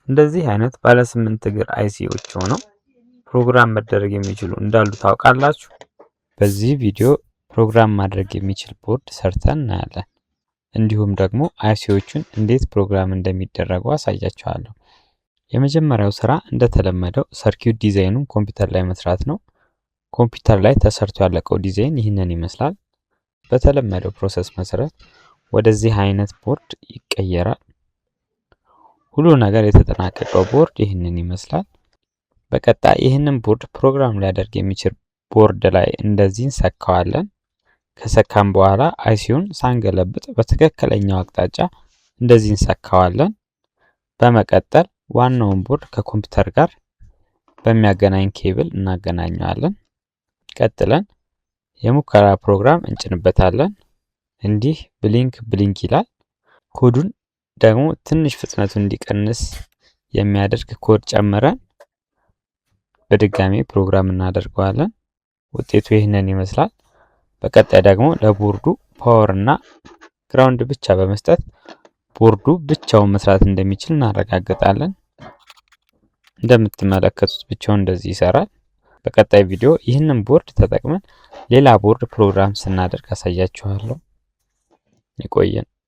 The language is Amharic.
እንደዚህ አይነት ባለ 8 እግር IC ዎች ሆነው ፕሮግራም መደረግ የሚችሉ እንዳሉ ታውቃላችሁ? በዚህ ቪዲዮ ፕሮግራም ማድረግ የሚችል ቦርድ ሰርተን እናያለን። እንዲሁም ደግሞ IC ዎቹን እንዴት ፕሮግራም እንደሚደረጉ አሳያችኋለሁ። የመጀመሪያው ስራ እንደተለመደው circuit design ኑን ኮምፒውተር ላይ መስራት ነው። ኮምፒውተር ላይ ተሰርቶ ያለቀው ዲዛይን ይህንን ይመስላል። በተለመደው process መሰረት ወደዚህ አይነት ቦርድ ይቀየራል። ሁሉ ነገር የተጠናቀቀው ቦርድ ይህንን ይመስላል። በቀጣይ ይህንን ቦርድ ፕሮግራም ሊያደርግ የሚችል ቦርድ ላይ እንደዚህ እንሰካዋለን። ከሰካን በኋላ IC ውን ሳንገለብጥ በትክክለኛው አቅጣጫ እንደዚህ እንሰካዋለን። በመቀጠል ዋናውን ቦርድ ከኮምፒውተር ጋር በሚያገናኝ ኬብል እናገናኘዋለን። ቀጥለን የሙከራ ፕሮግራም እንጭንበታለን። እንዲህ blink blink ይላል። ኮዱን ደግሞ ትንሽ ፍጥነቱን እንዲቀንስ የሚያደርግ ኮድ ጨምረን በድጋሚ ፕሮግራም እናደርገዋለን። ውጤቱ ይህንን ይመስላል። በቀጣይ ደግሞ ለቦርዱ power እና ground ብቻ በመስጠት ቦርዱ ብቻውን መስራት እንደሚችል እናረጋግጣለን። እንደምትመለከቱት ብቻውን እንደዚህ ይሰራል። በቀጣይ ቪዲዮ ይህንን ቦርድ ተጠቅመን ሌላ ቦርድ ፕሮግራም ስናደርግ አሳያችኋለሁ። ይቆየን።